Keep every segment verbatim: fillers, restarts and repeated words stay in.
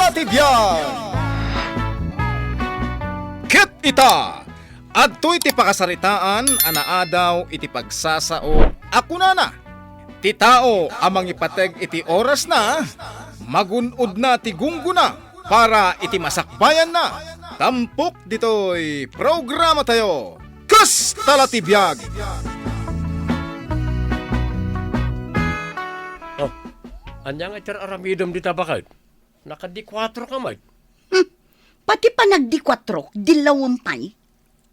ti biag. Ket ita, adtoy ti pakasaritaan a naadaw iti pagsasao a kunana, ti tao a mangipateg iti orasna, magun-odna ti gunggona para iti masakbayanna. Tampok ditoy programatayo, Kasta la ti biag. Oh, ania nga iti ar-aramidem dita baket? Nakadi kuatro ka met. Hmm. Pati panagdi kuatro, dillawem pay.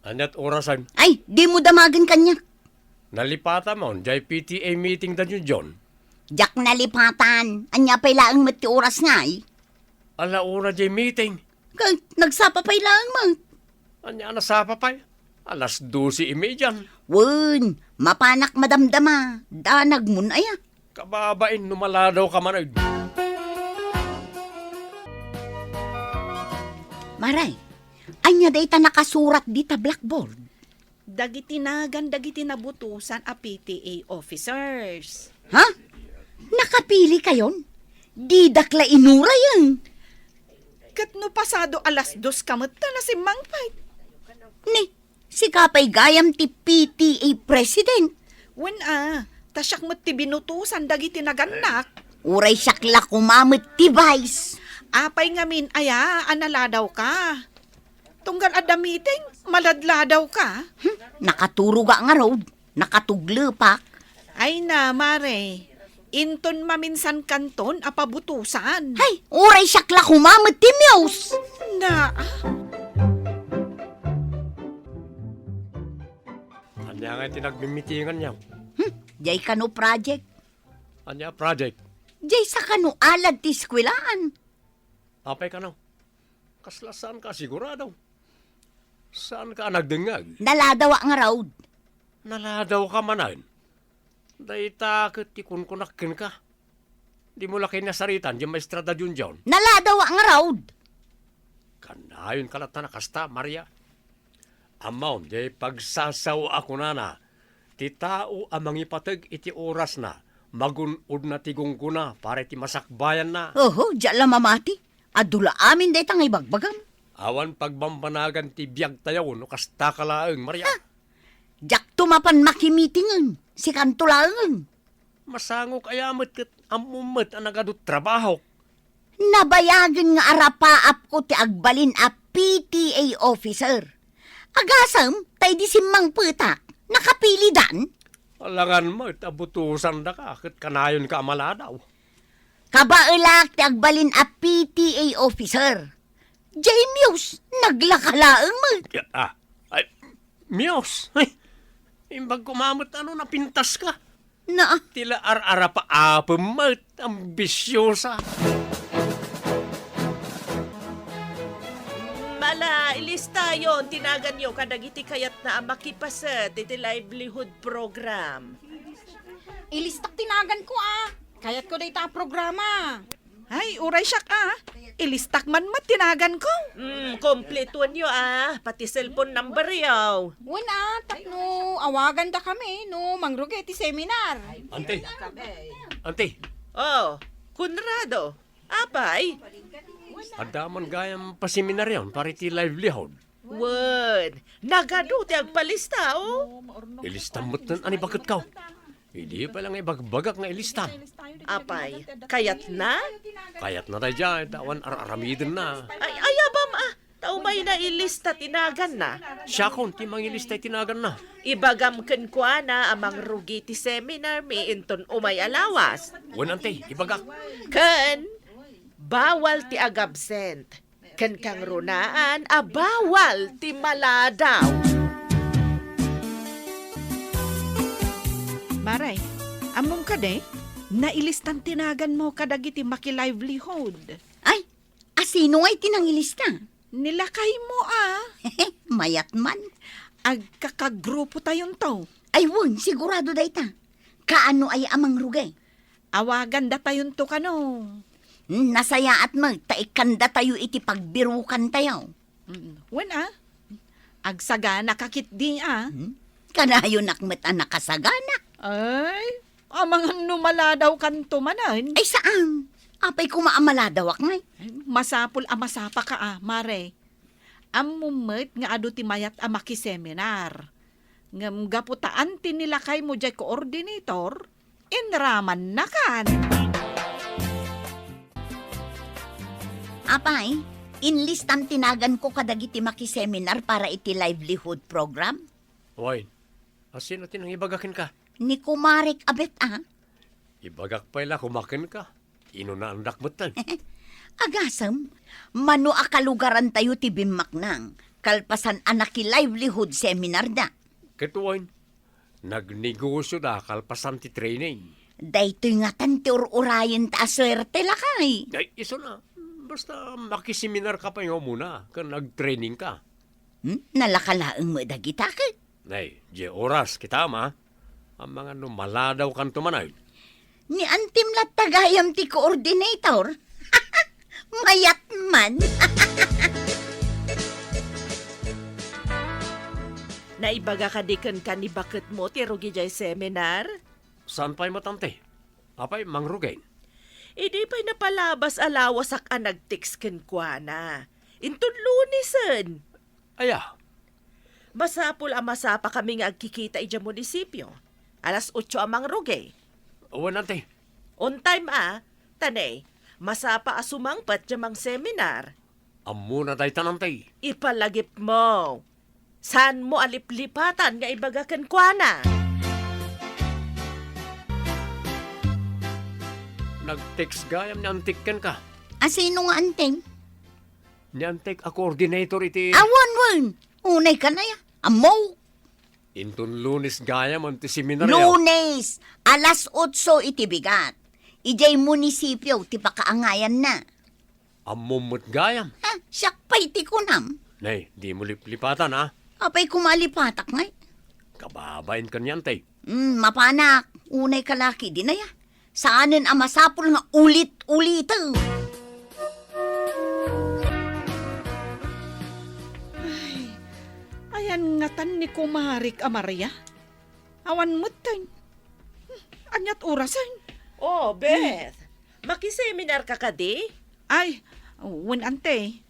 Aniat orasen? Ay, dimo damagen kaniak. Nalipatam on, jay P T A meeting da Junjun. Diak nalipatan. Ania pay laeng met ti oras ngay? Ala una jay meeting. Ket nagsapa pay laeng met. Ania a nasapa pay? Alas doce y median. Wen, mapanak madamdama. Danagmon aya. Kababain no maladaw ka man, ay. Maray, ania dayta nakasurat dita blackboard? Dagiti nagan dagiti nabutosan a P T A officers. Ha? Nakapili kayon? Didak la inurayen. Ket no pasado alas dos ka met ta nasimmangpet. Ni, sika pay gayam ti P T A president. Wen a, ta siak met ti binutosan dagiti nagannak. Uray siak la koma met ti vice. Apay ngamin aya a naladaw ka? Tunggal adda meeting, maladladaw ka? Hmm, nakaturoga ngarud, nakatuglepak. Ay na, mare, inton maminsan kanton a pabutosan. Hay, uray siak la koma met ti muse. Na, ah? Ania nga ti nagmimitingan niya? Hmm, jay kano project? Ania project? Jay sa kano alad ti eskwelaan. Apay kano? Kasla saan ka sigurado? Saan ka nagdengngeg? Naladaw ngarud. Naladaw ka manen? Dayta ket ti kunkunak kenka. Dimo la kinasaritan di maestra da Junjun. Naladaw ngarud. Kanayon ka latta na kasta, Maria. Ammom, jay pagsasao a kunana, ti tao a mangipateg iti orasna, magun-odna ti gunggona para iti masakbayanna. Oho, diak la mamati. Adu la amin dayta nga ibagbagam. Awan pagbambanagan ti biagtayo no kasta ka laeng, Maria. Ha? Diakto mapan makimitingen, sikanto laengen. Masangok aya met ket ammom met a nagadu trabahok. Nabayagen nga arapaapko ti agbalin a P T A officer. Agasem, ta idi simmangpetak, nakapilidan? Alangan met a butosandaka ket kanayonka a maladaw. Kabaelak ti agbalin a P T A officer. Jay muse, naglaka laeng met. Ya, ah, ay, muse. Ay, imbag ko met ano, napintas ka. Na, ti la ar-arapaapem met, ambisiosa. Mala, ilistayon ti naganyo kadagiti kayatna a makipaset iti livelihood program. Ilistak ti naganko, ah. Kayatko dayta a programa. Ay, uray siak, ah. Ilistak man met ti naganko. Mm, kompletuenyo, ah. Pati cellphone numberyo. Wen, ah, tapno awagandakami no mangrugi ti seminar. Ante. Ante. Oh, Conrado. Apay? Adda man gayam paseminarion para iti livelihood. Wen, nagadu ti agpalista, oh. Ilistam metten a ni baketko. Idi pay la nga ibagbagak nga ilistam. Apay, kayatna? Kayatna daydiay, ta awan ar-aramidenna. Ay, ayabam, ah. Ta umayna ilista ti naganna. Siakon ti mangilista iti naganna. Ibagam kenkuana a mangrugi ti seminarmi inton umay a lawas. Wen, ante, ibagak. Ken, bawal ti agabsent. Ken kangrunaan a bawal ti maladaw. Maray, ammom kadi, nailistan ti naganmo kadagiti makilivelihood. Ay, asino ngay ti nangilista? Ni lakaymo, ah. Mayat man. Agkakagrupo tayonto. Ay, wen, sigurado dayta. Kaano ay a mangrugi? Awagan datayonto kano. Hmm, nasayaat met ta ikkandatayo iti pagbirukantayo. Mm, wen, ah. Agsagana ka ketdi, ah. Hmm? Kanayonak met a nakasagana. Ay, amangan no maladaw kanto manen. Ay, saan. Apay koma a maladawak ngay? Masapul a masapaka a, Mare. Ammom met nga adu ti mayat a makiseminar. Ngem gapu ta anti ni lakaymo jay coordinator, inramannakan. Apay, inlistam ti naganko kadagiti makiseminar para iti livelihood program? Wen, a, sino ti nangibaga kenka? Ni kumarek a bet, a. Ibagak pay la koma kenka. Inunaandak metten. Agasem, mano a kalugarantayo ti bimmaknang, kalpasan a naki-livelihood seminarda. Ket wen, nagnegosioda kalpasan ti training. Daytoy ngatan ti ur-urayenta a suerte, lakay. Ay, isuna. Basta makiseminarka pay nga umuna ken agtrainingka. Hmm? Nalaka laeng met dagita ket? Ay, diay oras, kitam, a. Amangan no maladawkanto manen. Ni antim latta gayam ti coordinator. Mayat man. Naibaga kadi kenka ni baketmo ti rugi jay seminar? Saan pay met, ante? Apay, mangrugen? Idi pay napalabas a lawasak a nag-text kenkuana. Inton Lunesen. Aya? Masapul a masapakami nga agkikita idiay munisipio. Alas otso a mangrugi. Wen, ante. On time a, ta ne, masapa a sumangpet diay mangseminar. Ammona daytan, ante. Ipalagipmo. Saanmo a liplipatan nga ibaga kenkuana? Nag-text gayam ni antik kenka. A, sino nga antim? Ni antik a coordinator iti... Awan, wen. Unay ka na ya. Ammo. Inton Lunes gayam ti seminaryo. Lunes, alas otso iti bigat. Idiay munisipio ti pakaangayanna. Ammom met gayam. Ha? Siak pay ti kunam. Nay, dimo liplipatan, a. Apay koma a lipatak ngay? Kababain ken ni ante. Hmm, mapanak. Unay ka laki, di na ya. Saanen a masapul nga ulit-uliten. Ay, ayan ngatan ni kumarik a Maria. Awan metten. Hmm, aniat orasen? Oh, Beth. Makiseminar ka kadi? Ay, wen, ante.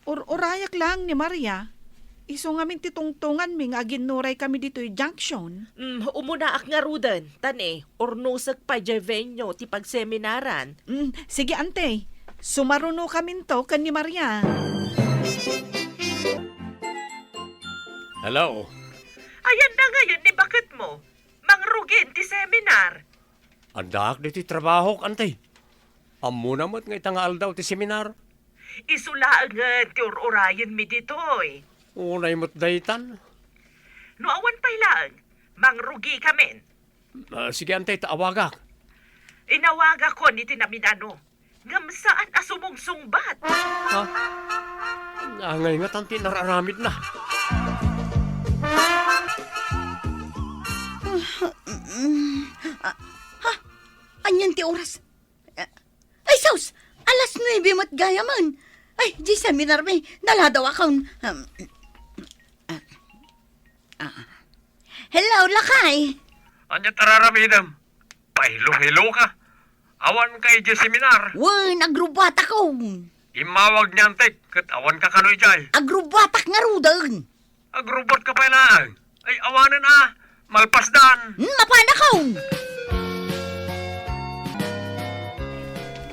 Ur-urayak laeng ni Maria. Isu ngamin ti tungtonganmi nga aginnuray kami ditoy junction. Mm, umunaak ngaruden, ta ne, urnosek pay jay venue ti pagseminaran. Mm, sige, ante. Sumaruno kaminto ken ni Maria. Hello? Ayan na ngayon ni baketmo. Mangrugin ti seminar. Addaak ditoy trabahok, ante. Ammona met nga ita nga aldaw ti seminar. Isu laengen ti ur-urayenmi ditoy. Unay met daytan. No awan pay laeng, mangrugikamin. Ah, sige, ante, ta awagak. Inawagakon iti naminano. Ngem saan a sumungsungbat. Ha? Angay ngatan ti nararamidna. Ah, ha? Anian ti oras? Ay, sus! Alas nuebe met gayamen. Ay, di seminarmi. Naladawakon. Um, ah, ah. Hello, lakay. Ania ti araramidem? Pahilo-hilo ka. Awan ka idiay seminar. Wen, agrubbuatakon. Immawag ni antik, ket awan ka kano idiay. Agrubbuatak ngaruden. Agrubbuat ka pay laeng. Ay, awanen a. Malpasdan. Hmm, mapanakon.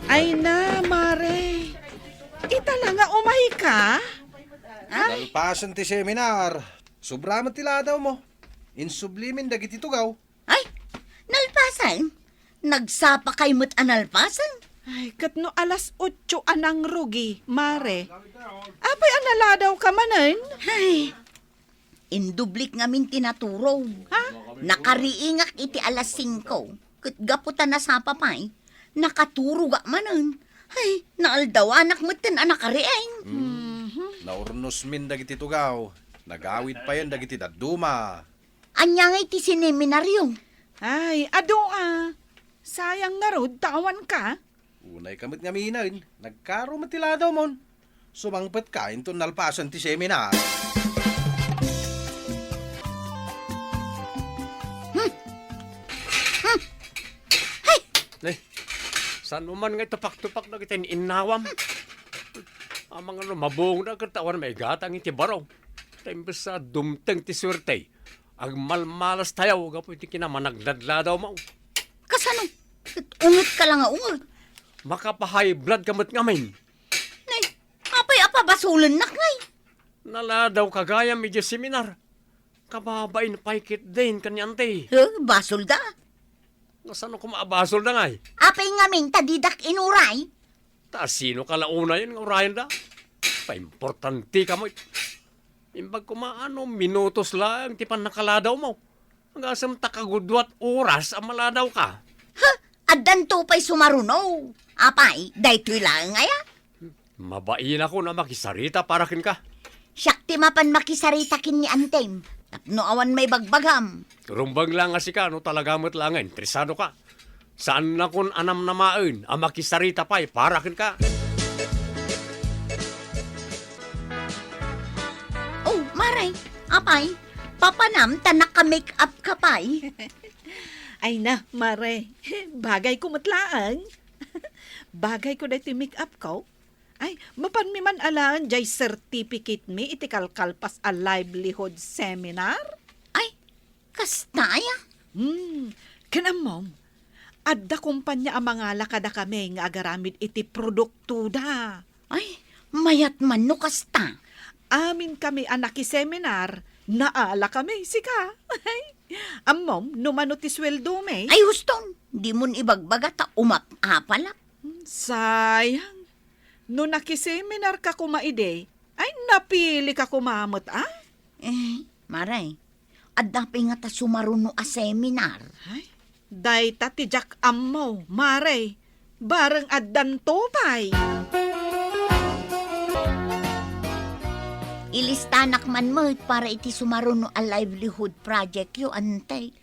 Ay na, Mare. Ita la nga umay ka? Ah? Nalpasen ti seminar. Sobra met ti ladawmo. Insublimin dagiti tugaw. Ay, nalpasen? Nagsapa kay met a nalpasen? Ay, ket no alas otso a nangrugi, Mare. Apay a naladawka manen? Ay, indublik ngamin ti naturog. Ha? Nakariingak iti alas singko. Ket gapu ta nasapa pay, nakaturogak manen. Ay, naaldawanak metten a nakariing. Hmm. Mhm. Naurnosmin dagiti tugaw. Nagawid payen dagiti dadduma. Ania ngay ti sineminaryo? Ay, adu a. Sayang ngarud ta awan ka. Unay ka met ngaminen, nagkaro met ti ladawmon. Sumangpet ka inton nalpasen ti seminar. Hmm. Hmm. Hay! Nay, Saan man nga itupak-tupak dagiti in-innawam? Amangan no mabungda ket awan maigatang iti baro. Ta imbes a dumteng ti suerte, agmalmalas tayo gapu iti kinamanagladladaw mo. Kasano? Unget ka lang nga unget. Makapahay blood ka met ngamin. Nay, apay a pabasolennak ngay? Naladaw ka gayam idiay seminar. Kababain pay ketdin ken ni Auntie. Eh, basolda. Kasano koma a basolda ngay? Apay ngamin ta didak inuray? Ta sino ka la unayen nga urayenda? Paimportante ka met. Imbag koma no minutos laeng ti pannakaladawmo. Agasem ta kagudua ti oras a maladawka. Ha? Addanto pay sumaruno. Apay, daytoy laeng aya? Mabainakon a makisarita para kenka. Siak ti mapan makisarita ken ni Antem, tapno awan maibagbagam. Rumbeng la nga sika no talaga met laeng nga interesado ka. Saannakon a namnamaen a makisarita pay para kenka. Oh, Mare, apay, papanam ta naka-make up ka pay? Ay na, Mare, bagayko met laeng. Bagayko daytoy make up ko. Ay, mapanmi man alaen jay certificate mi iti kalkalpas a livelihood seminar? Ay, kasta aya? Hmm, ken ammom, adda kompania a mangala kadakami nga agaramid iti produktoda. Ay, mayat man no kasta. Amin kami a nakiseminar, naala kami, sika. Ammom, no mano ti sueldomi? Ay, huston, dimon ibagbaga ta umap-apalak. Hmm, sayang. No nakiseminarka koma idi, ay napilika koma met, a? Eh, Mare, adda pay ngata sumaruno a seminar? Ay, dayta ti diak ammo, Mare. Bareng addanto pay. Ilistanak man met para iti sumaruno a livelihood projectyo, Ante.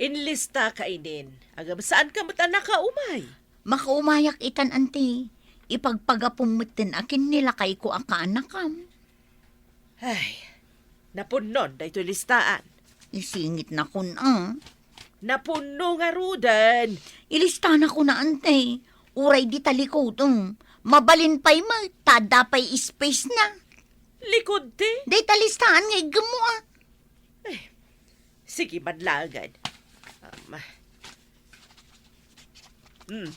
Inlistaka inin. Ngem saanka met a nakaumay? Makaumayak itan, Ante. Ipagpagapom metten a ken ni lakayko a kaanakam. Ay, napunnon daytoy listaan. Isingitnakon a. Napunno ngaruden. Ilistanakon a, Ante. Uray dita likod, um. Mabalin pay met, ta adda pay space na. Likod ti? Dayta listaan nga iggemmo a. Eh, sige man laengen. Um, hmm.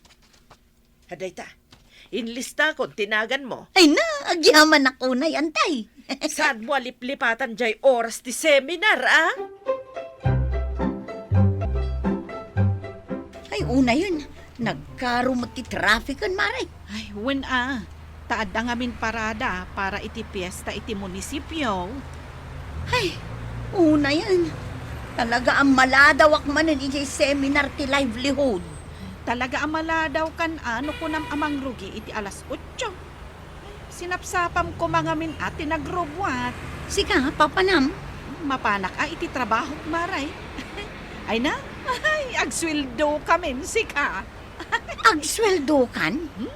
Adayta. Inlistakon ti naganmo. Ay na, agyamanak unay, Antay. Saanmo a liplipatan jay oras ti seminar, a? Ay, unayen. Nagkaro met ti traffic-en, Mare. Ay, wen a. Ta adda ngamin parada para iti piesta iti munisipio. Ay, unayen. Talaga a maladawak manen idiay seminar ti livelihood. Talaga a maladawkan a no kunam a mangrugi iti alas otso. Ay, sinapsapam koma ngamin a ti nagrubuat. Sika, papanam? Mapanak a iti trabahok, Mare. Ay na, ay, agsueldokamin, sika. Agsueldokan? Hmm.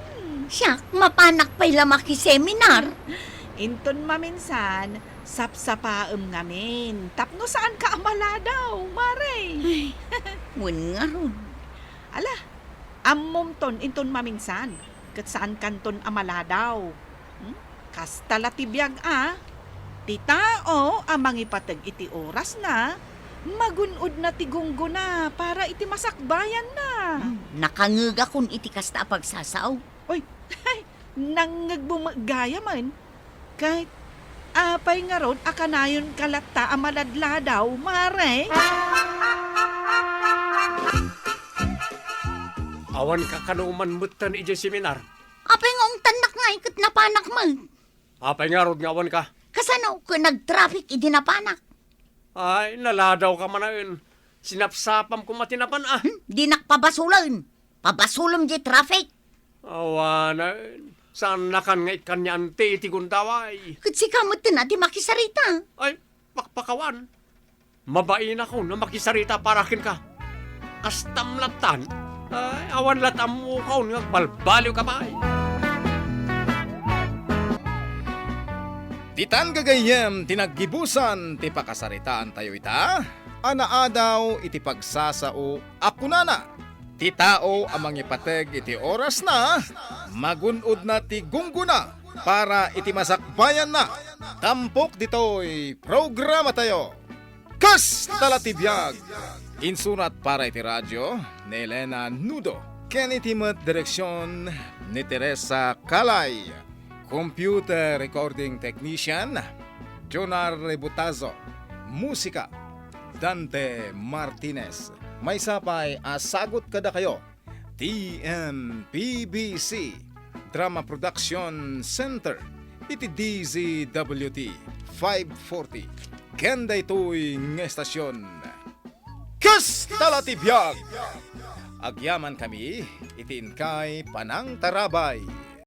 Siak, mapanak pay la makiseminar. Inton maminsan, sapsapaem ngamin. Tapno saanka a maladaw, Mare. Ay, wen ngarud. Ala, ammomton inton maminsan, ket saankanton a maladaw. Hmm? Kasta la ti biag a, ti tao a mangipateg iti orasna, magun-odna ti gunggona para iti masakbayanna. Hmm, nakangegakon iti kasta a pagsasao. Oy, nangngegmo met gayamen. Ket apay ngarud a kanayonka latta a maladladaw, Mare? Awanka kano man metten idiay seminar. Apay nga ungtannak ngay ket napanak met? Apay ngarud nga awanka? Kasano ket nag-traffic idi napanak? Ay, naladawka manen. Sinapsapam koma ti napan a. Hmm, dinak pabasolen. Pabasolem diay traffic. Awanen, saannakan nga ikkan ni Auntie iti gundaway. Ket sika metten a ti makisarita. Ay, pakpakawan. Mabainakon a makisarita para kenka. Kastam lattan. Ay, awan lat ammokon nga agbalbaliwka pay. Ditan gagayyem ti naggibusan ti pakasaritaantayo ita a naadaw iti pagsasao a kunana, Ti tao a mangipateg iti orasna, magun-odna ti gunggona para iti masakbayanna. Tampok ditoy programatayo. Kasta la ti biag! Insurat para iti radyo ni Elena Nudo ken iti met direksion ni Teresa Kalay. Computer recording technician, Jonar Rebutazo. Musika, Dante Martinez. Maysa pay a sagut kadakayo, T M P B C Drama Production Center iti D Z W T five forty. Ken daytoy nga estasion, Kasta la ti biag! Agyamankami iti inkay panangtarabay.